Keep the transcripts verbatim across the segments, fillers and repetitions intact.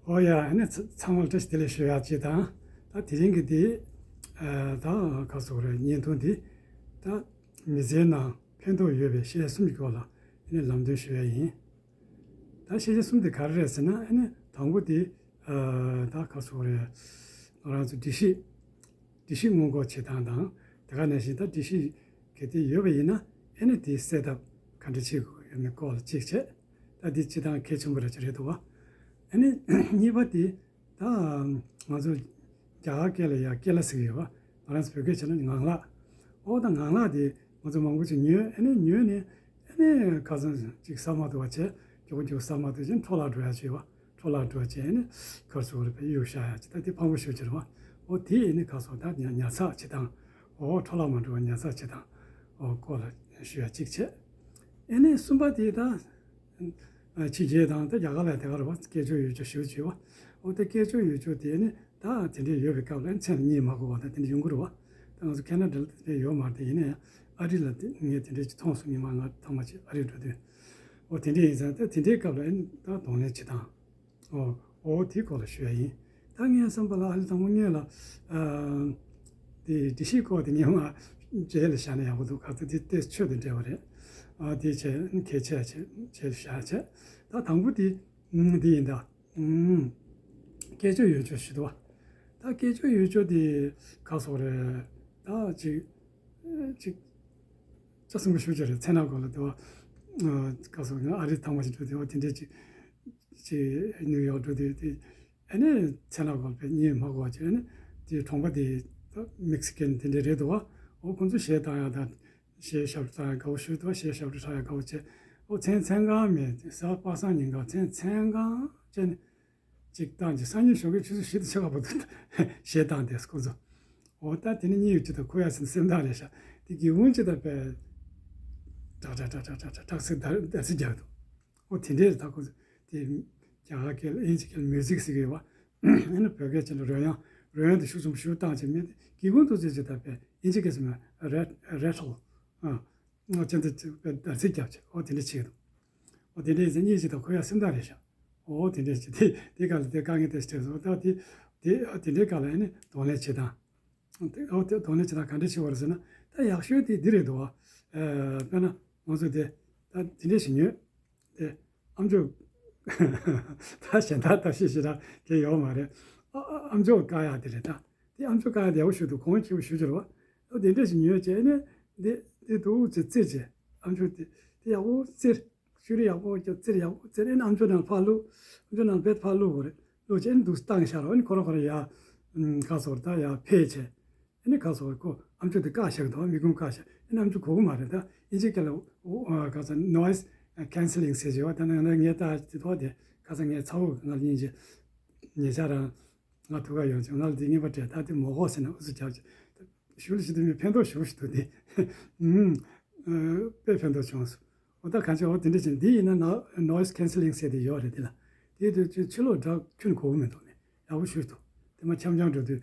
ཨོ་ཡ། ཨ་ནི་ཚ་ཚང་མར་བཀྲ་ཤིས་བདེ་ལེགས་ཞུ་ཡག་ཅིག་དང་། ད་དེ་རིང་གི་དེ་ཨ་ད་ག་ཟེར་རེད། བརྙན་ཐུང་འདི་ད་མི་ཚེའི་ནང་ཕན་ཐོགས་ཡོད་པའི་བཤད་གསུམ་གྱི་སྐོར་ལ་ཨ་ནི་ལམ་སྟོན་ཞུ་ཡག་ཡིན། ད་བཤད་གསུམ་དེ་ག་རེ་རེད་ཟེར་ན། ཨ་ནི་དང་པོ་དེ་ཨ་ད་ག་ཟེར་རེད། ང་རང་ཚོ་སྒྲིག་གཞི་སྒྲིག་གཞི་སྔོན་འགོག་བྱེད་སྟངས་དང་། དེ་ག་ནང་བཞིན་ད་སྒྲིག་གཞི་གལ་ཏེ་ཡོད་པ་ཡིན་ན་ཨ་ནི་དེ་གསལ་ཐབས་ག་འདྲ་བྱེད་དགོས་ཡོད་མེད་སྐོར་ལ་གཅིག་བྱས། ད་འདི་སྤྱིར་བཏང་གལ་ཆེན་པོ་རེ་ཅིག་རེད་འདུག་བ། ཨ་ནི་གཉིས་པ་དེ་ད་ང་ཚོ་རྒྱ་གར་སྐད་ལ་ཡ་ཀེ་ལ་ཟེར་གྱི་ཡོད་པ། ང་རང་ཚོ་བོད་སྐད་བྱས་ན་ངང་ལག་ཨོ་ད་ངང་ལག་དེ་ང་ཚོ་མང་པོ་ཅིག་ཉོས། ཨ་ནི་ཉོས་ནས་ཨ་ནི་ཁ་སང་ཅིག་ཟ་མ་ཐུབ་པ་བྱས། མགྱོགས་པོ་མགྱོགས་པོ་ཟ་མ་ཐུབ་ཅིང་འཕྲོ་བརླག་འགྲོ་ཡ་བྱས་པ། འཕྲོ་བརླག་འགྲོ་བྱས་ནས་ག་རེ་ཟེར་དགོས་རེད། དཔེ་གཡུག་བཞག་ཡ་ཅིག་ད་དེ་ཕངས་པོ་ཞེ་པོ་ཅིག་རེད་བ། ཨོ་དེ་ཡིན་ནི་ག་རེ་ཟེར་དགོས། ད་ཉར་ཉར་ཚགས་བྱེད་སྟངས། ཨོ་འཕྲོ་བརླག་མ་འགྲོ་བ་ཉར་ཚགས་བྱེད་སྟངས། ཨོ་སྐོར་ལ་ཞུ་ཡ་གཅིག་བྱས། ཨ་ནི་གསུམ་པ་དེ་ད་ཕྱི་རྒྱལ་དང་ད་རྒྱ་གར་ལ་དེ་ག་རེད་བ། སྐད་ཅོར་ཡུལ་ཅོར་ཞེ་པོ་ཅིག་ཡོད་བ། ཨོ་ད་སྐད་ཅོར་ཡུལ་ཅོར་དེ་ནི་ད་དེ་འདྲས་ཡོད་པའི་སྐབས་ལ་མཚན་ལ་བརྙས་མ་དགོས་པ་ད་དེ་འདྲས་ཡོང་གི་རེད་བ། ད་ང་ཚོ་ཁེ་ན་ཌ་ལ་དེ་འདྲས་ཡོད་མ་རེད། དེ་ཡིན་ན་ཡང་ཨ་རི་ལ་དེ་ངས་དེ་འདྲས་ཅིག་མཐོང་སོང་། ཉི་མ་ང་ཐོག་མ་ཅིག་ཨ་རི་འགྲོ་དུས། ཨོ་དེ་འདྲས་ཡིན་ཙང་ད་དེ་འདྲའི་སྐབས་ལ་ཨ་ནི་ད་གདོང་ལེན་བྱེད་སྟངས། ཨོ་ཨོ་དེའི་སྐོར་ལ་ཞུ་ཡ་ཡིན། ད་ངའི་བསམ་པ་ལ་ཨ་ནི་དང་པོ་སྔོན་ལ་ཨ་དེ་སྒྲིག་གཞིའི་སྐོར་དེ་ངས་མ་རྗེས་ལ་བཞག་ན་ཡག་པོ་འདུག་ག་ཚོད་དེ་ཏོག་ཙམ་ཆོས་དང་འབྲེལ་བ་རེད། ཨ་དེ་བྱས་གལ་ཆེ་བ་བྱས་རྗེས་ལ་བཞག་བྱས། ད་དང་པོ་དེ་ཨུམ་དེ་ཡིན་ད། ཨུམ། སྐད་ཅོར་ཡུལ་ཅོར་ཞུ་འདུག་བ། ད་སྐད་ཅོར་ཡུལ་ཅོར་དེ་ག་རེ་ཟེར་དགོས་རེད། ད་ཅིག་ཅིག་ལྕགས་སྲིན་པོ་ཞུ་རྒྱུ་རེད། མཚན་ནག་སྐོར་ལ་དེ་བ། ག་རེ་ཟེར་དགོས། ང་ཨ་རི་ཐེངས་མ་ཅིག་འགྲོ་དུས་བ། དེ་འདྲས་ཅིག་ཅིག་ནིའུ་ཡོག་འགྲོ་དུས་དེ་ཨ་ནི་མཚན་ནག་སྐོར་ལ་དཔེ་བརྙས་མ་དགོས་པ་ཅིག་ཨ་ནི་དེ་གྲོང་པ་དེ་ད་མེག་སི་ཀན་དེ་འདྲས་རེད་འདུག་བ། ཨོ་ཁོང་ཚོ་གཞས་བཏང་ཡ་དང་། གཞས་ཞབས་བྲོ་བཏང་ཡ་དགའ་པོ་ཞེ་པོ་འདུག་གཞས་ཞབས་བྲོ་འཁྲབ་ཡ་དགའ་པོ་བྱས། ཨོ་མཚན་མཚན་གང་མེད་དེ་གཟའ་པ་སངས་ཉིན་གང་མཚན་མཚན་གང་བྱས་ནས་ཅིག་བཏང་། ཅིག་སང་ཉིན་ཞོགས་ཀས་ཆུ་ཚོད་བཞི་དང་ཕྱེད་ཀ་བར་དུ་གཞས་བཏང་དེ་ཁོ་ཚོ། ཨོ་ད་དེ་ནི་གཉིད་ཡུར་ཅིག་ད་ཁུག་ཡ་ཟེར་ན་སེམས་ཐག་རེད་ཤག་དེ་སྒེའུ་ཁུང་ཅིག་ད་དཔེ་ཀྲག་ཀྲག་ཀྲག་ཟེར་འདར་འདར་སིག་རྒྱག་འདུག་ཨོ་དེ་འདྲས་ད་ཁོ་ཚོ་དེ་རྒྱ་གར་སྐད་ལ་དབྱིན་ཇི་སྐད་ལ་མིའུ་ཟིག་ཟེར་གི་ཡོད་པ། ཨ་ནི་བོད་སྐད་ཅིག་ལ་རོལ་དབྱངས། རོལ་དབྱངས་དེ་ཤུགས་ཆེན་པོ་ཞེ་པོ་བཏང་བྱས་མེད་དེ་སྒེའུ་ཁུང་དེ་ཚོ་ཅིག་ད་དཔེ་དབྱིན་ཇི་སྐད་ཟེར་ན་རེ་རེ་ཊལ། ཨ། ཨོ་ཅན་དེ་ཅིག་དཔེ་འདར་སིག་རྒྱབ་བྱས། ཨོ་དེ་འདྲས་བྱེད་ཀྱི་འདུག་ཨོ་དེ་འདྲས་ཟེར་གཉིད་ཅིག་ད་ཁུག་ཡ་སེམས་ཐག་རེད་ཤག་ཨོ་དེ་འདྲས་བྱས་དེ་དེ་ག་ལ་དེ་དཀའ་ངལ་དེ་ཞིག་འཕྲད་སོང་། ད་དེ་དེ་ཨ་དེ་འདྲའི་སྐབས་ལ་ཨ་ནི་གདོང་ལེན་བྱེད་སྟངས། དེ་ཨོ་དེ་གདོང་ལེན་བྱེད་སྟངས་ག་འདྲས་བྱེད་དགོས་རེད་ཟེར་ན། ད་ཡག་ཤོས་དེ་འདི་རེད་འདུག་བ། ཨ་དཔེར་ན་ང་ཚོ་དེ་ད་དེ་འདྲས་ཞིག་ཉོས། དེ་ཨམ་ཅོག་ད་གཞན་དག་ལྟ་ཤེས་ཞེ་དྲག་གང་ཡོད་མ་རེད། ཨ་ཨ་ཨམ་ཅོག་བཀག་ཡག་དེ་རེད་ད། དེ་ཨམ་ཅོག་བཀག་ཡག་དེ་ཡག་པོ་ཞེ་པོ་འདུག་གོང་ཁེ་པོ་ཞེ་པོ་ཅིག་རེད་བ། ཨོ་དེ་འདྲས་ཞིག་ཉོས་བྱས་ནས་དེ་དེ་འདུག་ཅེས་བཙིར་བྱས། ཨམ་ཅོག་དེ་དེ་ཡག་པོ་བཙིར། ཤུ་རི་ཡག་པོ་ཅིག་བཙིར། ཡག་པོ་བཙིར། ཨ་ནི་ཨམ་ཅོག་ནང་ཕར་བླུགས། ཨམ་ཅོག་ནང་རྦད་ཕར་བླུགས་དགོས་རེད། བླུགས་བྱས་ཨ་ནི་འདུག་བཏང་བཞག་རོགས། ཨ་ནི་ཁོ་རང་ཁོ་རང་ཡར་ཨམ་ག་ཟེར་དགོས་རེད། ད་ཡར་འཕེལ་བྱས། ཨ་ནི་ག་ཟེར་དགོས་རེད། ཁོ་ཨམ་ཅོག་དེ་བཀག་བཞག་གི་འདུག་མིག་ཁུང་བཀག་བཞག་ཨ་ནི་ཨམ་ཅོག་གོ་གི་མ་རེད། ད་དབྱིན་ཇི་སྐད་ལ་ཨོ་ཨ་ག་ཟེར་noise cancelling ཟེར་གྱི་ཡོད། ད་ནི་ངས་ད་དེ་ཐོག་དེ་ག་ཟེར། ངས་ཚ་བོ་ང་ལ་སྙིང་རྗེ། ཉེ་ཆར་རང་ང་ཐུག་ག་ཡོང་བྱུང་། ང་ལ་དེ་རྔན་པ་སྤྲད། ད་དེ་མོ་གོ་ཟེར་ནས་ཨུ་ཚུགས་རྒྱབ་བྱས། ཞུ་ལ་ཞུ་དུས་མི་ཕན་ཐོགས་ཞེ་པོ་ཞིག་འདུག་དེ། ཨུམ། ཨ་དཔེ་ཕན་ཐོགས་བྱུང་སོང་། འོ་ད་གང་ཅི་འོ་དེ་འདྲ་བྱས་ནས། འདི་ཡིན་ན་ན་noise cancelling ཟེར་དེ་ཡོད་རེད། དེ་ལ་དེ་དུས་ཕྱི་ལོགས་སྒྲ་ཁྱོན་ནས་གོ་གི་མི་འདུག་ནས་ཡག་པོ་ཞེ་པོ་འདུག་དེ་མ་འཆམ་འཆམ་འགྲོ་དུས་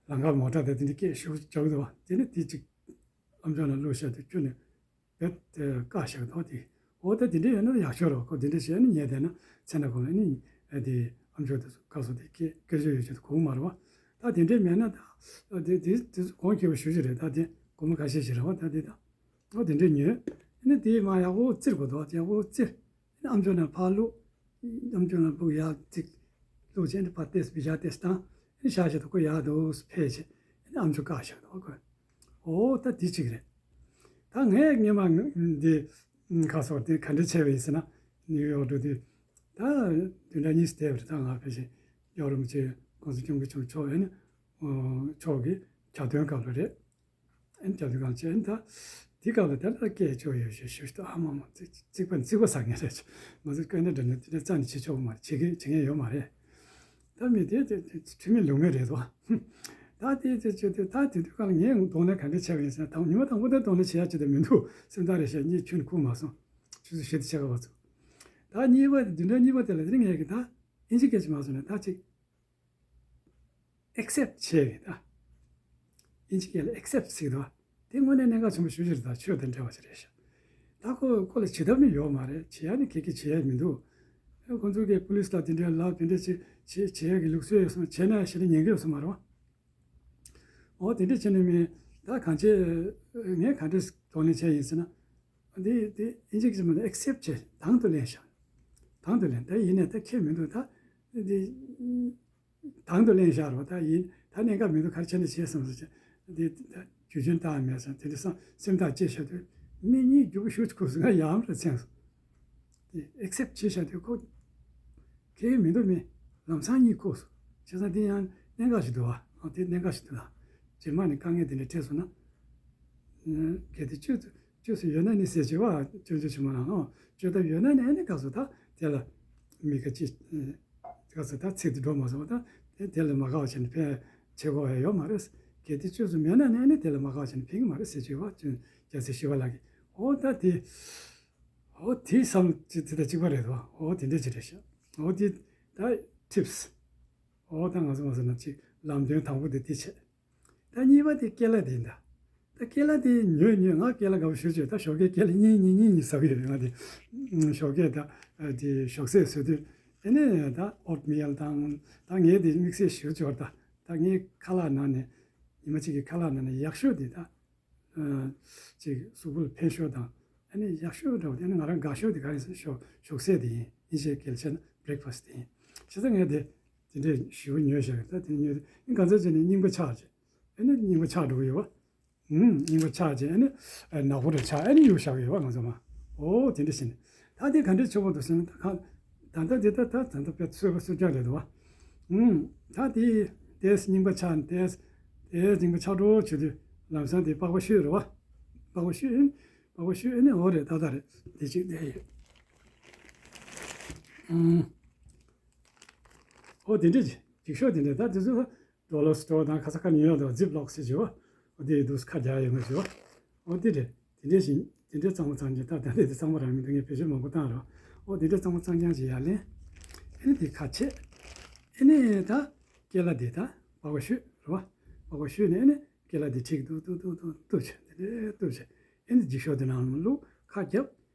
ལམ་ཁར་མོ་ཊ་དང་དེ་འདྲ་སྐད་ཞེ་པོ་རྒྱག་གི་འདུག་བ། དེ་ནི་དེ་ཅིག་ཨམ་ཅོག་ནང་བླུགས་བཞག་དུས་ཁྱོན་ནས་རྦད་དེ་བཀག་བཞག་འདུག་དེ། འོ་ད་དེ་འདྲས་ཡོད་ན་ཡག་ཤོས་རེད། ཁོ་དེ་འདྲས་བྱས་ནས་ཉལ་བསྡད་ན་མཚན་ནག་གོང་ལ་ནི་ཨ་དེ་ཨམ་ཅོག་དེ་ཚོ་བཀག་སོང་། དེ་སྐད་སྐད་ཅོར་ཡུལ་ཅོར་དེ་གོ་གི་མ་རེད་བ། ད་དེ་འདྲས་མེད་ན་ད་དེ་དེ་དེ་ཚོ་གོང་ཁེ་པོ་ཞེ་པོ་ཅིག་རེད། ད་དེ་སྒོར་མོ་ཁ་ཤས་ཤིག་རེད་བ། ད་དེ་ད་འོ་དེ་འདྲས་ཉོས། ཨ་ནི་དེ་མར་ཡག་པོ་བཙིར་དགོས་འདུག་ཡག་པོ་བཙིར། ཨ་ནི་ཨམ་ཅོག་ནང་ཕར་བླུགས། ཨམ་ཅོག་ནང་བླུགས། ཡར་བཙིར། བླུགས་བྱས་ནས་ཕར་ཏོག་ཙམ་བཞག་ཏོག་ཙམ་བཏང་། ཨ་ནི་བཞག་བཞག་དུས་ཁོ་ཡར་འདུག་སེ་འཕེལ་བྱས། ཨ་ནི་ཨམ་ཅོག་བཀག་བཞག་འདུག་ཁོ། འོ་ད་དེ་གཅིག་རེད། ད་ངས་སྔོན་མ་འདི་ག་ཟེར་དེ་ག་འདྲ་བྱས་པ་ཡིན་ཟེར་ན། ནིའུ་ཡོག་འགྲོ་དུས་ད་བདུན་ཕྲག་གཉིས་ཙམ་འདས་པ་རེད། ད་ང་ཕལ་ཆེར་ཡོ་རོབ་ཅིག་གོང་ས་སྐྱབས་མགོན་ཆེན་པོ་མཆོག་ཨ་ནི་མཆོག་གི་ཕྱག་དོན་སྐབས་ལ་རེད། ཨ་ནི་ཕྱག་དོན་སྐབས་བྱས། ཨ་ནི་ད་དེ་སྐབས་ལ་ད་ལྟ་སྐད་ཅོར་ཡོད་ཞེས་ཞུ་ཞུ་ད་ཨ་མ་མ་ཙིག་ཙིག་པ་ཙིག་པ་ཟ་ངེས་རེད། ང་ཚོ་སྐད་ནས་འདྲ་ནས་དེ་འདྲ་རྩ་ནས་བྱེད་ཆོག་གི་མ་རེད། བྱེད་ཀྱི་བྱེད་མཁན་ཡོད་མ་རེད། ད་མི་དེ་དེ་དེ་ཁྲིམས་མེད་ལུགས་མེད་རེད་དོ། ད་དེ་དེ་ཅི་དེ་ད་དེ་དུས་སྒང་ལ་ངས་གདོང་ལེན་ག་འདྲ་བྱས་པ་ཡིན་ཟེར་ན། དང་ཉི་མ་དང་པོ་དེ་གདོང་ལེན་བྱེད་ཡ་ཅི་ད་མི་འདུག་སེམས་ཐག་རེད་ཤག་གཉིད་ཁྱོན་ནས་ཁུག་མ་སོང་། ཆུ་ཚོད་བཞི་དང་ཕྱེད་ཀ་བར་ཚུགས། ད་གཉིས་པ་དེ་བདུན་ཕྲག་གཉིས་པ་དེ་ལ་དེ་ངས་གི་ད་ཨིན་ཇི་སྐད་ཅིག་མ་སོང་ན་ད་ཅིག་accept བྱས་གི་ད། ཨིན་ཇི་སྐད་ལ་accept ཟེར་གི་འདུག་བ། དེ་དངོས་གནས་གནད་འགག་ཆེན་པོ་ཞེ་པོ་ཅིག་རེད། ད་ཆོས་དང་འབྲེལ་བ་ཞིག་རེད་ཤག་ད་ཁོ་ཁོ་ལ་བྱེད་ཐབས་ནི་ཡོད་མ་རེད། བྱེད་ཡ་ནི་ག་གེ་བྱེད་ཡ་མི་འདུག་ཁོང་ཚོ་གིས་པུ་ལིས་ལ་དེ་འདྲའི་ལབ་དེ་འདྲ་བྱེད་བྱེད་བྱེད་ཡག་གི་ལུགས་སྲོལ་ཡོད་སོང་བྱས་ན་ཞེ་དྲག་ཉན་གི་ཡོད་སོང་མ་རེད་བ། འོ་དེ་འདྲ་བྱས་ནས་མིན་ད་གང་བྱེད་ངས་ག་འདྲས་གདོང་ལེན་བྱས་ཡིན་ཟེར་ན། འདི་འདི་ཨིན་ཇི་སྐད་ཆ་མ་ནི་ཨེག་སེབ་བྱས་དང་དུ་ལེན་བཞག་དང་དུ་ལེན་ད་ཡིན་ནས་ད་ཁྱད་མི་འདུག་ད་འདི། དང་དུ་ལེན་བཞག་རོགས་ད་ཡིན་ད་གནད་འགག་མི་འདུག་ག་རེ་བྱས་ནས་བྱས་སོང་ཟེར་བྱས་འདི་ད་རྒྱུ་རྐྱེན་བཏགས་མེད་སོང་དེ་འདྲ་སེམས་ཐག་བཅད་བཞག་དུས་མི་གཉིས་རྒྱུག་ཞུ་ཁུ་སུ་ང་ཡང་རེ་མཚན་སོང་། དེ་ཨེག་སེབ་བྱས་བཞག་དུས་ཁོ་ཁེ་མི་འདུག་མི་ལམ་སང་གཉིས་ཁུ་སོང་བྱས་ཙང་དེ་ཡང་གནད་འགག་ཞིག་འདུག་བ་དེ་གནད་འགག་ཞིག་འདུག་ད་རྗེས་མ་ནས་དཀའ་ངལ་དེ་འདྲ་འཕྲད་སོང་ན་གལ་ཏེ་བཅོས་བཅོས་སུ་ཡོད་ན་ནི་ཟེར་བྱས་བ་སྐྱོན་བརྗོད་བྱེད་མ་རང་ཨོ་བཅོས་ཐབས་ཡོད་ན་ནི་ཨ་ནི་སྐབས་སུ་ད་དེ་ལ་མི་ཁ་ཅིག་སྐབས་སུ་ད་ཚིག་དེ་འགྲོ་མ་སོང་བ་ད་དེ་དེ་ལ་མ་དགའ་བ་བྱས་ནས་ཕན་བྱེད་དགོས་ཡ་ཡོད་མ་རེད། གལ་ཏེ་བཅོས་སུ་མེད་ན་ནི་ཨ་ནི་དེ་ལ་མ་དགའ་བ་བྱས་ནས་ཕན་གི་མ་རེད་ཟེར་བྱས་བ་སྐྱོན་རྒྱལ་སྲས་ཞི་བ་ལྷ་གིས་ཨོ་ད་དེ་ཨོ་དེ་བསམ་ཅི་དེ་ད་གཅིག་པ་རེད་དོ་ཨོ་དེ་འདྲ་ཅིག་རེད་ཤག་ཨོ་དེ་ད་ཊིབ་སི་ཨོ་ད་ང་ཚོ་མ་ཟེར་ན་ཅིག་ལམ་སྟོན་དང་པོ་དེ་དེ་བྱས། ད་གཉིས་པ་དེ་ཀེ་ལ་དེ་ཡིན་ད། ད་ཀེ་ལ་དེ་ཉོས་ཉོས་ང་ཀེ་ལ་དགའ་པོ་ཞེ་པོ་ཅིག་ད་ཞོགས་ཀས་ཀེ་ལ་གཉིས་གཉིས་གཉིས་གཉིས་ཟ་གི་ཡོད་རེད་ང་དེ། ཞོགས་ཀས་ད་དེ་ཞོགས་ཟས་ཟོས་དུས་ཨེ་ནས་ད་ཨོཊ་མིལ་དང་ད་ངས་དེ་དམིགས་བསལ་ཞེ་པོ་ཅིག་བར་ད་ད་ངའི་ཁ་ལག་ནང་ནས་ཉི་མ་གཅིག་གི་ཁ་ལག་ནང་ནས་ཡག་ཤོས་དེ་ད་ཅིག་གཟུགས་པོ་ལ་ཕན་ཤོས་དང་ཨེ་ནས་ཡག་ཤོས་འདྲ་བོ་དེ་ནི་ང་རང་དགའ་ཤོས་དེ་ག་རེ་ཟེར་ཞོགས་ཞོགས་ཟས་དེ་ཡིན་ཨིན་ཇིའི་སྐད་ཆ་ན་བྷི་རེག་ཕ་སི་ཊི་དེ་ཡིན་བྱས་ཙང་ངས་དེ། དེ་འདྲས་ཞེ་པོ་ཉོས་བཞག་ད་དེ་ཉོས་དེ་ཨིན་གང་ཚར་བྱས་ནས་རྙིང་པ་ཆགས་བྱས་ཨེ་ནི་རྙིང་པ་ཆགས་འགྲོ་གི་ཡོད་བ། ཨུམ་རྙིང་པ་ཆགས་བྱས་ཨེ་ནི་ནག་པོ་རེ་ཆགས་ཨེ་ནི་གཡུག་བཞག་གི་ཡོད་བ་ང་ཚོ་མ། ཨོ་དེ་འདྲས་བྱས་ནས་ད་དེ་ག་འདྲས་ཆོག་པ་འདུག་ཟེར་ན་ད་ག་ད་ལྟ་དེ་ད་ད་ད་ལྟ་དཔེ་སོས་པ་སོས་རྐྱང་རེད་འདུག་བ། ཨུམ་ད་དེ་དེས་རྙིང་པ་ཆགས་དེས་དེས་རྙིང་པ་ཆགས་འགྲོ་བྱེད་དུས་ལམ་སང་དེ་པགས་པ་བཤུས་རེད་བ། པགས་པ་བཤུས་ཨེ་ནི་པགས་པ་བཤུས་ཨེ་ནི་ཨོ་རེད་ད་ད་རེད་དེ་གཅིག་དེ་ཡིན། ཨུམ། ཨོ་དེ་འདྲས་ཅིག་ཤོག་དེ་འདྲས་ད་དེ་ཚོ་ཌོ་ལར་སི་ཊོར་དང་ཁ་ས་ཁ་ཉོ་ཡག་དང་ཛིབ་ལོག་ཟེར་གྱི་བ། ཨོ་དེ་འདུག་ཁ་རྒྱག་ཡོད་ང་ཞུ་བ། ཨོ་དེ་རེད་དེ་འདྲས་ཞིག་དེ་འདྲས་གཙང་མ་གཙང་རྐྱང་ད་ད་འདྲས་དེ་གཙང་མ་རང་མི་འདུག་ངས་བེད་སྤྱོད་མང་པོ་བཏང་རོགས། ཨོ་དེ་འདྲས་གཙང་མ་གཙང་རྐྱང་ཞིག་ཡར་ལེན། ཨེ་ནི་དེ་ཁ་ཕྱེ། ཨེ་ནི་ད་ཀེ་ལ་དེ་ད་པགས་པ་བཤུས་རེད་བ། པགས་པ་བཤུས་ནས་ཨེ་ནི་ཀེ་ལ་དེ་ཁྲིག་ཏུ་ཏུ་ཏུ་ཏུ་ཏུ་བྱས་དེ་འདྲས་ཏུ་བྱས་ཨེ་ནི་འགྱིག་ཤོག་དེ་ནང་བླུགས་ཁ་རྒྱབ།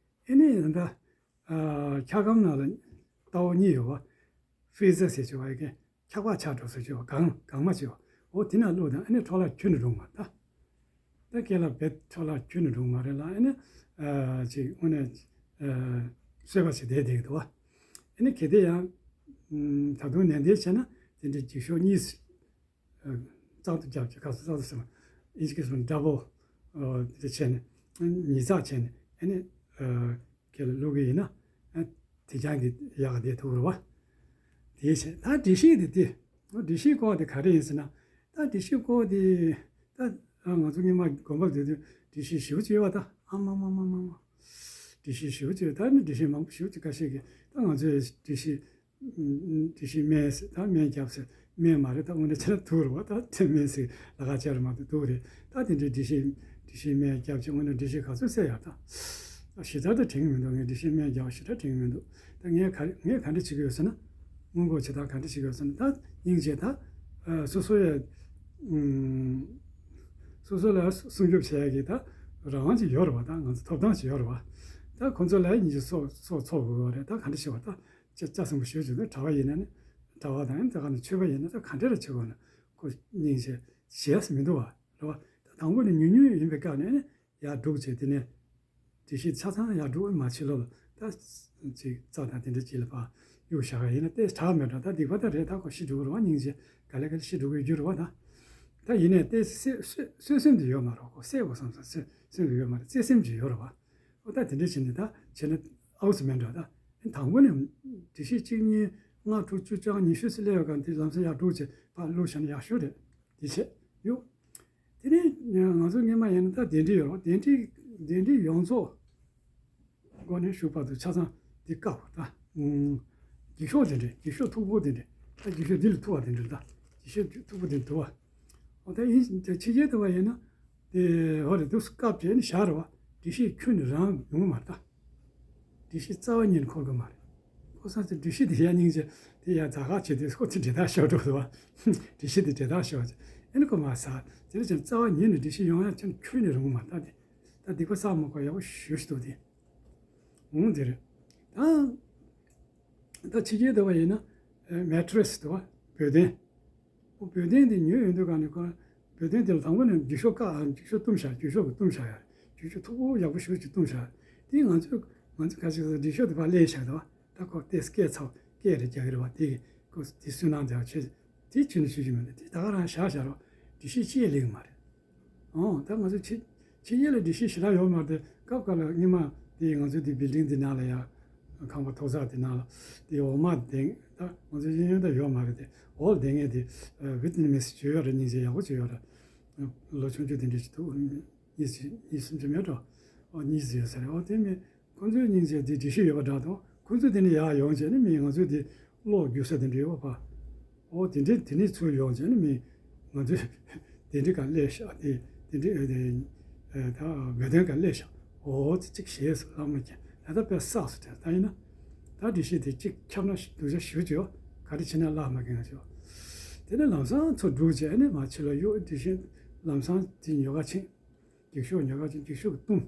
ཨེ་ནི་ད། འཁྱག་སྒམ་ནང་ལ་ལྟ་བ་གཉིས་ཡོད་བ། ཧྥི་རི་ཛར་ཟེར་བྱས་བ་ཡི་གེ་འཁྱག་པ་ཆགས་འགྲོ་ཟེར་བྱས་བ་གང་གང་མ་བྱས་བ། འོ་དེ་ནང་བླུགས་དང་ཨ་ནི་འཕྲོ་བརླག་ཁྱོན་ནས་འགྲོ་མ་ད། ད་སྐེ་ལ་བེད་འཕྲོ་བརླག་ཁྱོན་ནས་འགྲོ་མ་རེད་ལ་ཨ་ནི། ཅིག་དངོས་གནས། གསོད་པ་ཞིག་བསྡད་བསྡད་ཀྱི་འདུག་བ། ཨ་ནི་གལ་ཏེ་ཡང་། ད་དུང་ནན་ཏན་བྱས་ན་དེ་འདྲའི་འགྱིག་ཤོག་གཉིས། རྩག་ཏུ་རྒྱབ་ཀྱི་ཁ་སང་རྩག་ཏུ་ཟེར་བ། ཨིན་ཇི་སྐད་སོང་ཌ་བལ་དེ་བྱས་ནས་ཉིས་བརྩེགས་བྱས་ནས་ཨ་ནི་སྐེ་ལ་བླུག་གི་ཡིན་ན་དེ་རྐྱང་གི་ཡག་ག་བསྡད་ཐུབ་རེད་བ། དེ་བྱས་ད་སྒྲིག་གཞི་དེ་དེ་སྒྲིག་གཞི་སྐོར་དེ་ག་རེ་ཡིན་ཟེར་ན་ད་སྒྲིག་གཞི་སྐོར་དེ་ད་ང་ཚོ་སྔོན་མ་དགོན་པར་སྡོད་དུས་སྒྲིག་གཞི་ཞེ་པོ་ཅིག་ཡོད་བ་ད་ཨ་མ་མ་མ་མ་མ། སྒྲིག་གཞི་ཞེ་པོ་ཅིག་ད་ནི་སྒྲིག་གཞི་མང་པོ་ཞེ་པོ་ཅིག་ཁ་ཤས་ཀྱིས་ད་ང་ཚོའི་སྒྲིག་གཞི། དེ་བཞིན་སྨན་ཟེར་ད་སྨན་རྒྱབ་ཟེར་སྨན་མ་རེད་ད་དངོས་གནས་བྱས་ན་དུག་རེད་བ་ད་དེ་སྨན་ཟེར་ལ་ཁ་ཆེ་རེད་མ་གཏོགས་དུག་རེད་ད་དེ་འདྲའི་འགྲེལ་བཤད་འགྲེལ་བཤད་སྨན་རྒྱབ་ཅིག་དངོས་གནས་འགྲེལ་བཤད་ག་ཚོད་གསལ་ཡག་ད་ཞེ་དྲག་ད་དྲན་གི་མི་འདུག་ངས་འགྲེལ་བཤད་སྨན་རྒྱབ་ཞེ་དྲག་དྲན་གི་མི་འདུག་ད་ངས་ག་ངས་ག་འདྲ་བྱེད་ཀྱི་ཡོད་ཟེར་ན་སྔོན་འགོག་བྱེད་སྟངས་ག་འདྲ་བྱེད་ཀྱི་ཡོད་ཟེར་ན་ད་སྙིང་རྗེ་ད་སོ་སོ་ཡ་སོ་སོ་ལ་སྲུང་སྐྱོབ་བྱེད་ཡག་གི་ད་རང་དབང་ཅིག་ཡོད་རེད་བ་ད་ང་ཚོ་ཐོབ་ཐང་ཅིག་ཡོད་རེད་བ་ད་ཁོ་ཚོ་ལ་སྙིང་རྗེ་སོགས་སོགས་ཚོགས་དགོས་རེད་ད་ག་འདྲ་བྱེད་བ་ད། ཅ་ཅ་ཚང་པོ་ཞུ་བྱེད་དུ་གྲྭ་པ་ཡིན་ན་ནི་གྲྭ་པ་དང་ཡང་དེ་ག་ནི་ཆོས་པ་ཡིན་ན་ད་ག་འདྲ་ར་བྱེད་དགོས་ན་ཁོ་སྙིང་རྗེ་བྱེད་ཡ་མི་འདུག་བ་རེད་བ། ད་དང་པོ་ནས་ཉུང་ཉུང་ཡིན་པའི་སྐབས་ནས་ནི་ཡར་སྒྲུག་བྱས་དེ་ནས་དེ་བཞིན་ཆ་ཚང་ཡར་སྒྲུག་མ་བྱེད་ལོ་ལ་ད་ཅིག་རྩ་དང་དེ་འདྲ་ཅིག་ལ་ཕར་གཡུག་བཞག་ཡིན་ན་ཏེ་དྲག་མེད་འགྲོ་ད་སྡིག་པ་ད་རེད་ད་ཁོ་ཤི་འགྲོ་གི་རེད་བ་སྙིང་རྗེ་ག་ལེ་ག་ལེ་ཤི་འགྲོ་གི་རྒྱུ་རེད་བ་ད། ད་ཡིན་ནས་ཏེ་གསོད་གསོད་སེམས་དེ་ཡོད་མ་རེད་ཁོ་བསད་དགོས་བསམ་བསམ་གསོད་སེམས་དེ་ཡོད་མ་རེད་བརྩེ་སེམས་ཅིག་ཡོད་རེད་བ། ཨོ་ད་དེ་འདྲ་བྱས་ནས་ད་བྱས་ན་ཨའུ་སི་མེད་འགྲོ་ད། དང་པོ་ནས་དེ་བཞིན་གཅིག་གཉིས་ལྔ་དྲུག་བཅུ་བཅོ་ལྔ་ཉི་ཤུ་ཙམ་སླེབས་ཡོད་ག་དེ་ལམ་སང་ཡར་འགྲོ་བྱས་ཕར་བླུགས་བཞག་ན་ཡག་ཤོས་རེད་དེ་བྱས་ཡོད། དེ་ནས་ང་ཚོ་སྔོན་མ་ཡིན་ན་ད་གདན་འདྲེན་ཡོད་རེད་བ་གདན་འདྲེན་གདན་འདྲེན་ཡོངས་རྫོགས་སྒོ་ནས་ཞུགས་བར་དུ་ཆ་ཚང་དེ་བཀག་པ་ད། འགྱིག་ཤོག་དེ་འདྲས་འགྱིག་ཤོག་མཐུག་པོ་དེ་འདྲས་ད་འགྱིག་ཤོག་འདི་ལ་མཐུག་པ་དེ་འདྲས་ད་འགྱིག་ཤོག་མཐུག་པོ་དེ་འདྲས་འདུག་བ། འོ་ད་ཡིན་ཕྱི་རྒྱལ་དུ་བ་ཡིན་ན་དེ་ཧོ་རེ་དུས་སྐབས་བྱས་ནས་བཞག་རེད་བ་འགྲེལ་བཤད་ཁྱོན་ནས་རང་ཡོང་གི་མ་རེད་ད། འགྲེལ་བཤད་རྩ་བ་ཉིད་ནས་འཁོར་གི་མ་རེད། ཁོ་ས་ཚོ་འགྲེལ་བཤད་དེ་ཡ་སྙིང་རྗེ་དེ་ཡ་ཛ་གག་བྱས་དུས་ཁོ་ཚོ་འབྲེལ་ཐག་ཤོར་འགྲོ་འདུག་བ། འགྲེལ་བཤད་དེ་འབྲེལ་ཐག་ཤོར་བ་ཨེ་ནི་ཁོ་མ་ཟ་དེ་ནས་ཀྱང་རྩ་བ་ཉིད་ནས་འགྲེལ་བཤད་ཡོང་ཡ་ཁྱོན་ནས་རུང་གི་མ་རེད་ད་དེ་ད་སྡིག་པ་བསགས་མ་དགོས་ཡག་པོ་ཞུ་ཞུ་འདུག་དེ། འོང་དེ་རེད། ད་ ད་ཕྱི་རྒྱལ་དུ་བ་ཡིན་ན་མེ་ཊི་རེ་སི་དུ་བ་བོད་གདན། འོ་བོད་གདན་དེ་ཉོས་ཡོང་དུས་ག་ནས་ཁོ་བོད་གདན་དེ་ལ་དང་པོ་ནས་རྒྱུག་ཤོག་བཀག་རྒྱུག་ཤོག་བཏུམ་བཞག་རྒྱུག་ཤོག་གི་བཏུམ་བཞག་ཡ་རྒྱུག་ཤོག་མཐུག་པོ་ཡག་པོ་ཞེ་པོ་ཅིག་བཏུམ་བཞག་དེ་ང་ཚོས་ང་ཚོས་ཁ་ཤས་ཀྱིས་རྒྱུག་ཤོག་དེ་ཕར་ལེན་བཞག་འདུག་བ། ད་ཁོ་ཏོག་ཙམ་སྐད་ཚ་བོ་སྐད་རེ་རྒྱག་གི་རེད་བ། དེ་གི་ཁོ་དེ་སུན་སྣང་དེ་བ་ཆེ་དེ་ཁྱོན་ནས་ཤེས་ཀྱི་མེད། དེ་ད་ག་རང་བཞག་བཞག་རོགས། སྒྲིག་གཞི་ཅི་ཡང་ལེགས་མ་རེད། ཨོ་ད་ང་ཚོ་ཕྱི་ཕྱི་རྒྱལ་ལ་སྒྲིག་གཞི་ཞེ་དྲག་ཡོད་མ་རེད་དེ། སྐབས་འགའ་ལ་སྔོན་མ་དེ་ང་ཚོའི་དེ་བིལ་ཌིང་དེ་ནང་ལ་ཡ་ཁང་པ་ཐོག་ས་དེ་ནང་ལ་དེ་འོག་མ་དེ་ད་ང་ཚོ་གཡས་གཡོན་ད་ཡོད་མ་རེད་དེ། འོག་ལ་དེ་ངས་དེ་ཝི་ཏི་ནེ་སི་བྱོས་ཡོད་རེད། སྙིང་རྗེ་ཡག་པོ་བྱོས་ཡོད་རེད། ལོ་ཆུང་ཆུང་དེ་འདྲ་ཞིག་འདུག་གཉིས་གཉིས་གསུམ་ཅིག་མེད་འགྲོ། ཨོ་གཉིས་ཙམ་ཡོད་ས་རེད། ཨོ་དེ་མིན་ཁོང་ཚོའི་སྙིང་རྗེ་དེ་སྒྲིག་གཞི་ཡོད་པ་འདྲ་དང་། ཁོང་ཚོ་དེ་ནས་ཡར་ཡོང་བྱས་ནས་མིན་ང་ཚོའི་དེ་གློག་རྒྱུག་ས་དེ་འདྲ་ཡོད་པ། ཨོ་དེ་འདྲས་དེ་ནས་ཚུར་ཡོང་བྱས་ནས་མིན་ང་ཚོས་དེ་འདྲས་ག་སླེབས་ཤག་དེ་དེ་འདྲས་ཨེ་དེ་ཨེ་ད་བོད་དོན་ག་སླེབས་ཤག་ཨོ་ཙི་གཅིག་ཞེས་སུ་ལྷག་མ་ཀྱང་ད་ལྟ་དཔེ་བསགས་སུ་དྲན། ད་ཡིན་ན་ད་སྒྲིག་གཞི་དེ་གཅིག་ཁྱབ་ན་སྡུག་ཅག་ཞེ་པོ་ཅིག་ཡོད། ག་རེ་བྱས་ན་བརླག་མ་ཀྱང་ཞེས། དེ་ནས་ལམ་སང་ཚུར་སྒྲུག་བྱས་ནས་མར་ཕྱི་ལོགས་གཡུག་སྒྲིག་གཞི་ལམ་སང་དེ་ཉོ་ག་ཕྱིན། རྒྱུག་ཤོག་ཉོ་ག་ཅིག་རྒྱུག་ཤོག་གི་བཏུམ།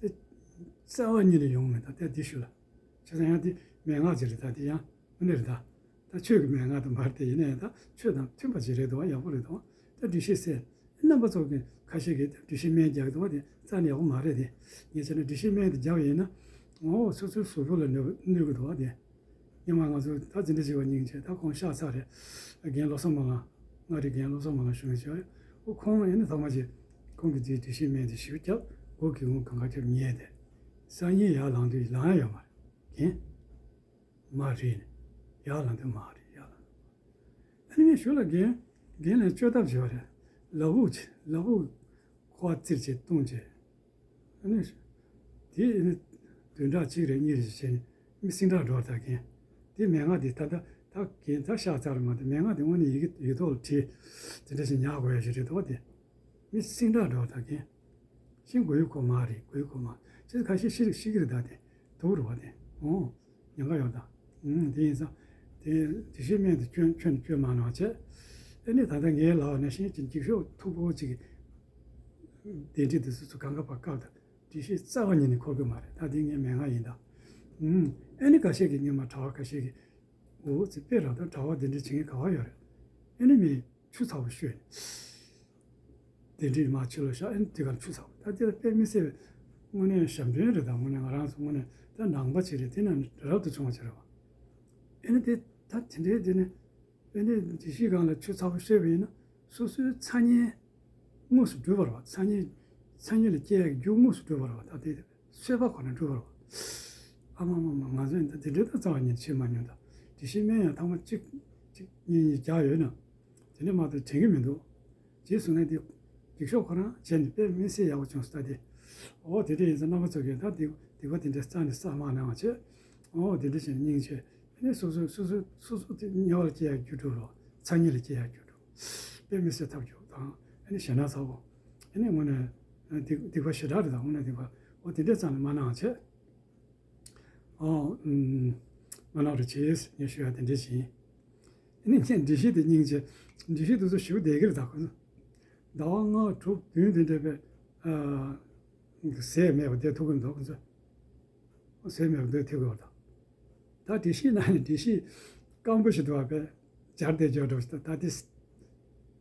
དེ་རྩ་བ་ཉིད་ནས་ཡོང་མེད་ད་དེ་དེ་ཞུ་ལ། བྱས་ཙང་ཡང་དེ་མན་ངག་ཅིག་རེད། ད་དེ་ཡང་དངོས་གནས་རེད། ད་ད་ཆོས་ཀྱི་མན་ངག་དང་མ་རེད་དེ། ཡིན་ན་ཡང་ད་ཆོས་དང་མཐུན་པ་ཅིག་རེད་འདུག་བ། ཡག་པོ་རེད་འདུག་བ། ད་སྒྲིག་གཞི་གསལ། རྣམ་པ་ཚོ་གི་ཁ་ཤས་ཀྱིས་ད་སྒྲིག་གཞི་སྨན་རྒྱག་གི་འདུག་བ། དེ་རྩ་ནས་ཡག་པོ་མ་རེད་དེ། ངས་བྱས་ན་སྒྲིག་གཞི་སྨན་དེ་རྒྱག་པ་ཡིན་ན་ངོ་སོ་སོའི་གཟུགས་པོ་ལ་གནོད་གནོད་གི་འདུག་བ་དེ། སྔོན་མ་ང་ཚོ་ད་འཛིན་གྲྭ་བཞི་པ་སྙིང་རྗེ་ད་ཁོང་གཤགས་ཚར་རེད། རྒན་བློ་བཟང་མོ་ལགས། མངའ་རིས་རྒན་བློ་བཟང་མོ་ལགས་གཞུང་ཞབས། ཨོ་ཁོང་ཨེ་ནི་ཐོག་མ་ཅིག་ཁོང་གིས་དེའི་སྒྲིག་གཞི་སྨན་དེ་ཞིབ་རྒྱབ། སྒོ་གི་ངོ་གང་ག་ཁྱབ་ཉལ་ཏེ། སང་ཉིན་ཡར་ལངས་དུས་ལངས་ཡ་ཡོད་མ་རེད། རྒན་མ་རེད་ནས་ཡར་ལངས་དུས་མ་རེད། ཡར་ལངས་དུས་མ་རེད། ཨ་ནི་ངས་ཞུ་ལ་རྒན་རྒན་ལ་བཅོས་ཐབས་བྱས་པ་རེད། ལ་ཕུག་བྱས། ལ་ཕུག་ཁོ་བ་བཙིར་བྱས་བཏུང་བྱས། ཨ་ནི། དེ་ཨ་ནི་བདུན་ཕྲག་གཅིག་རེ་གཉིས་རེ་ཞིག་བྱས་ནས་མི་སིང་དྲག་འགྲོ་བ་ད་རྒན། དེ་མན་ངག་དེ་ད་ལྟ་ད་རྒན་ད་གཤགས་ཚར་མ་གཏོགས་མན་ངག་དེ་དངོས་གནས་ཡི་གེ་ཡིག་ཐོག་ལ་བྲིས། དེ་འདྲ་ཞིག་ཉར་དགོས་ཡ་ཞིག་རེད་འདུག་བ། དེ་མི་སིང་དྲག་འགྲོ་བ་ད་རྒན། ཤིང་དགོས་ཡོད་ཁོ་མ་རེད། དགོས་ཡོད་ཁོ་མ་རེད། ཁ་ཤས་ཤི་ཤི་གི་རེད། ད་དེ་དུག་རེད་བ། དེ་འོང་ཉེན་ཁ་ཡོད་ད། ཨུམ། དེ་ཡིན་ཙང་། དེ་དེ་ཤི་སྨན་དེ་སྐྱོན་ཁྱོན་ནས་སྐྱོན་མ་གནང་བྱས། ཨེ་ནི་ད་ལྟ་ངའི་ལག་ནས་ཤིང་ཅིག་འགྱིག་ཤོག་མཐུག་པོ་ཅིག་དེ་འདྲ་དེ་ཚོ་ཚོ་གང་ག་པ་བཀག་ད། སྒྲིག་གཞི་རྩ་བ་ཉིད་ནས་འཁོར་གི་མ་རེད། ད་དེ་ངའི་མན་ངག་ཡིན་ད། ཨུམ། ཨེ་ནི་ཁ་ཤས་ཀྱིས་སྔོན་མ་གྲྭ་བ་ཁ་ཤས་ཀྱིས་འུ་ཚོ་དཔེ་རང་ད་གྲྭ་བ་དེ་འདྲ་བྱེད་མཁན་ག་བ་ཡོད་རེད། ཨེ་ནི་མི་ཆུ་ཚ་བོ་བཤོས་ནས། དེ་འདྲའི་མ་ཕྱི་ལོ་ཤག་ཨེ་ནི་དེ་གར་ཆུ་ཚ་བོ་ད་དེ་ལ་དཔེ་མི་སྲིད་པའི་དངོས་གནས་ཞབས་འདྲེན་རེད། ད་དངོས་གནས་ང་རང་ཚོ་དངོས་གནས་ད་ནང་པ་ཅིག་རེད། དེ་ན་ནི་རབ་ཏུ་བྱུང་བ་ཅིག་རེད་བ། ཨེ་ནི་དེ་ད་དེ་འདྲའི་དེ་ནི། ཨེ་ནི་སྒྲིག་གཞིའི་སྒང་ལ་ཆུ་ཚ་བོ་བཤོས་པ་ཡིན་ན་སོ་སོའི་ཚ་དམྱལ་དངོས་སུ་འགྲུབ་པ་རེད་བ། ཚ་དམྱལ་ཚ་དམྱལ་ལ་སྐྱེ་ཡག་རྒྱུ་དངོས་སུ་འགྲུབ་པ་རེད་བ། ད་དེ་བཤོས་པ་ཁོ་ན་འགྲུབ་པ་རེད་བ། ཨ་མ་མ་མ་ང་ཚོས་ད་དེ་འདྲའི་ད་རྩ་བ་ཉིད་བྱེད་མ་མྱོང་། ད་སྒྲིག་གཞི་སྨན་ཡང་ཐེངས་མ་གཅིག་གཅིག་གཉིས་གཉིས་རྒྱག་ཡོད་ན་དེ་འདྲ་མ་གཏོགས་དྲན་གྱི་མི་འདུག་རྗེས་སུ་ངས་འདི་འགྱིག་ཤོག་ཁོ་རང་བྱས་ནས་དཔེ་མི་སྲིད་ཡག་པོ་བྱུང་སོང་། ད་དེ་ཨོ་དེ་འདྲ་ཡིན་ཙང་རྣམ་པ་ཚོ་གིས་ད་སྡིག་སྡིག་པ་དེ་འདྲ་རྩ་ནས་བསགས་མ་གནང་བ་བྱས། ཨོ་དེ་འདྲ་བྱས་ནས་སྙིང་རྗེ། ཨ་ནི་སོ་སོ་སོ་སོ་སོ་སོ་དེ་དམྱལ་བ་ལ་སྐྱེ་ཡག་རྒྱུ་འགྲོ་རོགས། ཚ་དམྱལ་ལ་སྐྱེ་ཡག་རྒྱུ་འགྲོ། དཔེ་མི་སྲིད་ཐབས་སྐྱོ་དང་ཨ་ནི་ཞེ་ན་ཚ་བོ། ཨ་ནི་དངོས་གནས་སྡིག་སྡིག་པ་ཞེ་དྲག་རེད། ད་དངོས་གནས་སྡིག་པ་ཨོ་དེ་འདྲ་རྩ་ནས་མ་གནང་བ་བྱས། ཨོ། ཨུམ། མ་གནང་རོགས་གྱིས་ངས་ཞུ་ཡ་དེ་འདྲ་བྱིན། ཨ་ནི་ངས་སྒྲིག་གཞི་དེ་སྙིང་རྗེ། སྒྲིག་གཞི་དེ་ཚོ་ཞུ་བསྡད་ཀྱི་རེད། ད་ཁོ་ཚོ་ཟླ་བ་ལྔ་དྲུག་བདུན་དེ་འདྲ་བས་ཨ། ཟས་མེད་པ་བསྡད་ཐུབ་ཀྱི་མི་འདུག་ཁོ་ཚོ། ཟས་མེད་པ་བསྡད་ཐུབ་ཀྱི་མི་འདུག་ད་སྒྲིག་གཞི་ནང་ནས་སྒྲིག་གཞི་སྐམ་པོ་ཞིག་འདུག་བ། བས་སྦྱར་བསྡད་ཀྱི་འགྲོ་ཞིག་ད་དེ་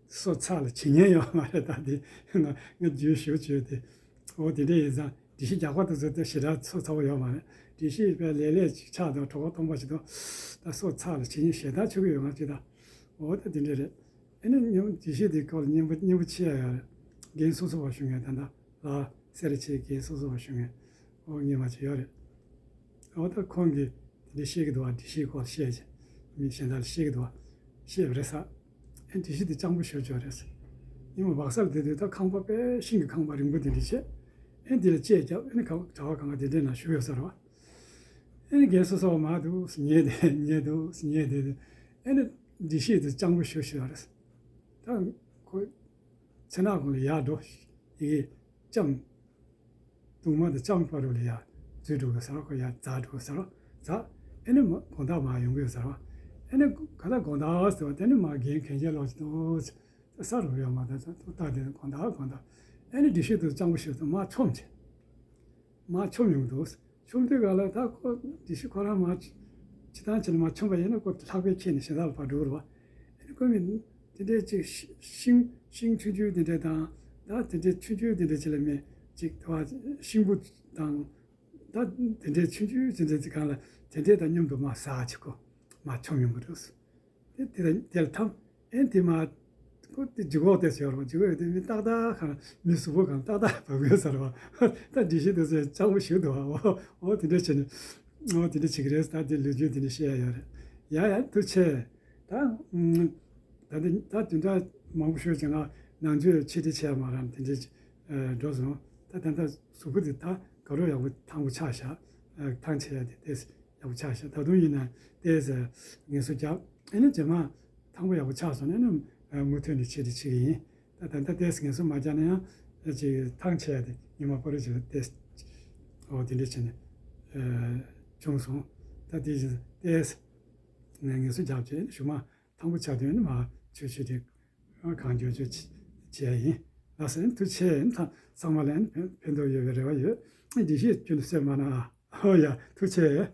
སོ་ཚ་ལ་བྱེད་ཉན་ཡོད་མ་རེད། ད་དེ་ང་ང་རྒྱུས་ཞུ་བྱོས་ཏེ། འོ་དེ་འདྲ་ཡིན་ཙང་སྒྲིག་གཞི་རྒྱག་པ་དེ་ཚོ་དེ་ཞེ་དྲག་སོ་ཚ་བོ་ཡོད་མ་རེད། སྒྲིག་གཞི་དཔེ་ལས་ལས་ཅིག་ཆགས་འདུག་གྲོགས་པོ་སྟོང་པ་ཞིག་འདུག་ད་སོ་ཚ་ལ་བྱེད་ཉན་ཞེ་དྲག་ཆུ་གི་ཡོད་ང་ཅི་ད། འོ་ད་དེ་འདྲ་རེད། ཨེ་ནི་སྙིང་སྒྲིག་གཞི་དེ་སྐོར་ལ་སྙན་པོ་སྙན་པོ་ཆེ་ཡ་ཡོད་རེད། རྒན་སོ་སོ་བ་ཞུ་ངེས་ད་ད་ལ་སེ་ར་ཆེ་རྒན་སོ་སོ་བ་ཞུ་ངེས། འོ་ངེས་མ་ཆེ་ཡོད་རེད། འོ་ད་ཁོང་གིས་དེ་འདྲ་བཤད་ཀྱི་འདུག་བ། སྒྲིག་གཞིའི་སྐོར་བཤད་ཅིང་མི་གཞན་དག་ལ་བཤད་ཀྱི་འདུག་བ། བཤད་པ་རེད་ས། ཨེ་སྒྲིག་གཞི་དེ་སྤྱང་པོ་ཞེ་པོ་ཅིག་རེད། ཉི་མ་བག་ས་ལ་བསྡད་དུས་ད་ཁང་པ་དཔེ་ཤིང་གི་ཁང་པ་རིང་པོ་དེ་འདྲ་བྱས། ཨེ་འདི་ལ་ལྕེ་བརྒྱབ། ཨེ་ནི་ག་གྲྭ་པ་གང་ག་དེ་འདྲའི་ནང་བཞུགས་ཡོད་ས་རེད་བ། ཨེ་ནི་རྒན་སོ་སོ་བ་མར་འདུག་སེ་ཉལ་བསྡད་ཉལ་འདུག་སེ་ཉལ་བསྡད་དུས་ཨེ་ནི་སྒྲིག་གཞི་དེ་སྤྱང་པོ་ཞེ་པོ་ཅིག་རེད། ད་ཁོ་ཚེ་ནག་ཁོང་ལ་ཡར་འགྲོ། ཡི་གེ་ལྕམ། གདུང་མ་དང་ལྕམ་བར་དུ་ལ་ཡར་འཛུལ་འགྲོ་གི་ས་རེད། ཁོ་ཡར་འཛེགས་འགྲོ་གི་ས་རེད། འཛེགས། ཨེ་ནི་མ་དགོང་དག་མར་ཡོང་གི་ཡོད་ས་རེད། ཨེ་ནི་ག་ད་དགོང་དག་ཟེར་བ་དེ་ནི་མར་རྒན་གན་རྐྱལ་ལོག་ཅིག་འདུག་ས་རུབ་ཡོད་མ་ད་ས་ད་དེ་དགོང་དག་དགོང་དག་ཨེ་ནི་སྒྲིག་གཞི་དེ་སྤྱང་པོ་ཞེ་པོ་མར་མཆོངས་བྱས། མར་མཆོངས་ཡོང་འདུག་མཆོངས་དུས་ག་ལ་ད་ཁོ་སྒྲིག་གཞི་ཁོ་རང་མར་ སྤྱིར་བཏང་བྱས་ན་མར་མཆོངས་པ་ཡིན་ན་ཁོ་ལྷགས་པས་ཁྱེར་ནས་གཞན་དག་ལ་ཕར་འགྲོ་གི་རེད་བ། ཨ་ནི་ཁོ་མི་དེ་འདྲའི་ཅིག་ཤི་ཤིང་ཤིང་ཆུང་ཆུང་དེ་འདྲ་དང་། ད་དེ་འདྲའི་ཆུང་ཆུང་དེ་འདྲ་ཅིག་ལ་མི་ཅིག་དེ་བ་ཤིང་བུ་དང་། ད་དེ་འདྲའི་ཆུང་ཆུང་དེ་འདྲ་ཅིག་སྒང་ལ་དེ་འདྲའི་དང་མཉམ་དུ་མར་ཟག་ཅིག་ཁོ་མར་མཆོངས་ཡོང་གི་རེད། དེ་དེ་དེ་ལ་འཐམས། ཨེ་དེ་མར་ཁོ་དེ་ལྗིད་ཁོག་དེ་ཟེར་བ། ལྗིད་ཁོག་དེ་མི་ཏག་ཏག་གང་མི་གཟུགས་པོ་གང་ཏག་ཏག་བབས་ཡོད་ཟེར་བ། ད་འདྲི་ཤེས་དེ་ཚོ་སྤྱང་པོ་ཞིག་འདུག་བ། འོ་འོ་དེ་འདྲ་བྱས་ནས། འོ་དེ་འདྲ་བྱེད་ཀྱི་རེད། ད་དེ་ལོ་རྒྱུས་དེ་འདྲ་བཤད་ཡ་ཡོད་རེད། ཡ་ཡ་ཐུགས་ཆེ། ད་ད་འདི་ད་དེ་འདྲ་མང་པོ་ཤོད་ཀྱང་ང་ནང་ཆོས་ཆེད་དེ་བྱས་མ་རང་དེ་འདྲ་འགྲོ་སོང་། ད་ད་ད་གཟུགས་པོ་དེ་ད་ག་རོ་ཡག་པོ་ཐང་པོ་ཆགས་ཤག་ཐང་ཆད་ཡ་དེ་དེ། ཡག་པོ་ཆགས་ཤག་ད་དུང་ཡིན་ན་ཏོག་ཙམ་ངལ་གསོ་རྒྱབ། ཨ་ནི་རྗེས་མ་ཐང་པོ་ཡག་པོ་ཆགས་སོང་ན་ཨ་ནི་མུ་མཐུད་ནས་ཆེད་དུ་ཆེད་ཡིན། ད་ད་ལྟ་ཏོག་ཙམ་ངལ་གསོ་མ་རྒྱབ་ན་ཡང་ཅིག་ཐང་ཆད་ཡ་དེ་ཉི་མ་པོ་རེ་ཅིག་ལ་ཏོག་ཙམ་འོ་དེ་འདྲ་བྱས་ནས་བྱུང་སོང་། ད་དེ་བཞིན་ཏོག་ཙམ་ངལ་གསོ་རྒྱབ་བྱས་གཞུག་མ་ཐང་པོ་ཆགས་དུས་ནི་མ་ཆོས་ཆོས་དེ་གང་མགྱོགས་མགྱོགས་བྱས་ཡིན། ལགས་སོ། ཐུགས་ཆེ་ཡིན། ཚང་མ་ལ་ཕན་ཐོགས་ཡོད་པའི་རེ་བ་ཡོད། འདི་ཤེས་རྒྱུ་ནི་སེམས་མ་ན། ཨོ་ཡ་ཐུགས་ཆེ།